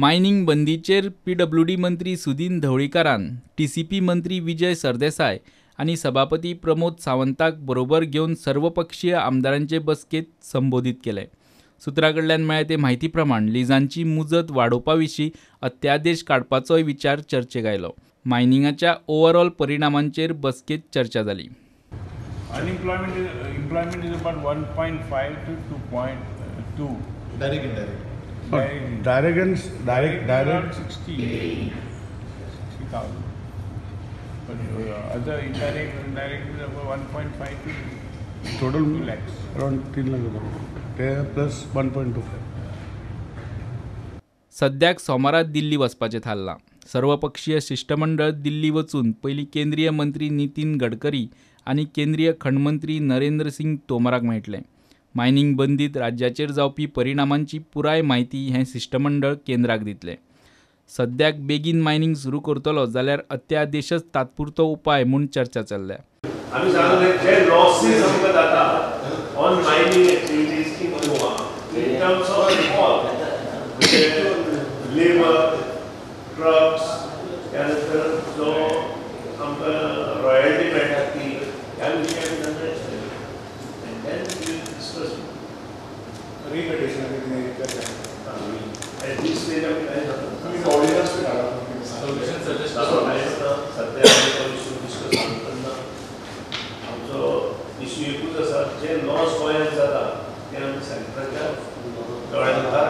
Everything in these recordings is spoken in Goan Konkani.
मायनिंग बंदीचेर पीडब्ल्यूडी मंत्री सुदीन ढवळीकारान टीसीपी मंत्री विजय सरदेसाय आनी सभापती प्रमोद सावंताक बरोबर घेवन सर्वपक्षीय आमदारांचे बसकेत संबोधीत केले. सूत्रा कडल्यान मेळ्ळ्या ते म्हायती प्रमाण लिजांची मुजत वाडोवपा विशीं अत्यादेश काडपाचोय विचार चर्चेक आयलो. मायनिंगाच्या ओवरऑल परिणामांचेर बसकेत चर्चा जाली. Unemployment is employment is about 1.5 to 2.2. Direct, indirect. Direct and direct 60,000. But other indirect is about 1.5 to total 2 lakhs. Around 3 lakh plus 1.25. सद्याक सोमारा दिल्ली वचपाचें थारलां. सर्वपक्षीय शिष्टमंडळ दिल्ली वचून पयलीं केंद्रीय मंत्री नितीन गडकरी आनी केंद्रीय खणमंत्री नरेंद्र सिंग तोमराक मेळटलें. मायनिंग बंदीत राज्याचेर जावपी परिणामांची पुराय म्हायती हें शिष्टमंडळ केंद्राक दितलें. सद्याक बेगीन मायनिंग सुरू करतलो जाल्यार अत्यादेशच तात्पुरतो उपाय म्हूण चर्चा चल्ल्या. आमी सांगले जे लॉसीस आमकां जाता on mining activities in Goa in terms of all labour, trucks, त्यानंतर जो आमकां रॉयल्टी मेळटा ती ह्या विशयान and then we will discuss repatriation at this stage. आमी कांय जाता सद्या आमी तो इशू डिस्कस करतना आमचो इशू एकूच आसा, जे लॉस गोंयांत जाता ते आमी सेंट्राच्या दोळ्या मुखार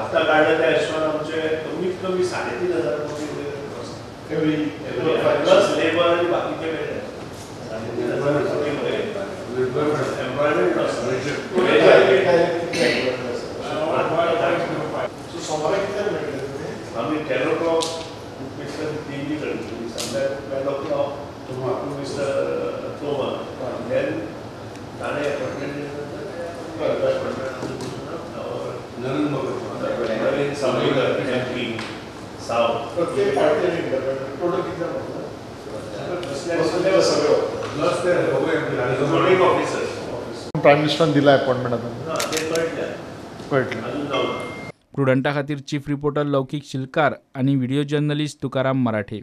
आतां काडल्या त्या हिशोबान आमचे कमीत कमी 3,500 कोटी वयर प्लस लेबर आनी बाकीचे वेगळे 3,500 कोटी वयर एम्प्लॉयमेंट लॉस. आमी 10 o'clock mister Delhi कडली, समजा 12 o'clock to mister Tomar, then ताणें अपॉइंटमेंट नवीन सावयकर एमपी सावथ प्रत्येक पार्टी टोटल कितले झोनिंग ऑफिसर्स. प्रायम मिनिस्टरान दिला अपॉइंटमेंट आतां ते कळटलें कळटलें. अजून जावना. प्रुडंटा खातीर चीफ रिपोर्टर लौकीक शिलकार आनी व्हिडिओ जर्नलिस्ट तुकाराम मराठे.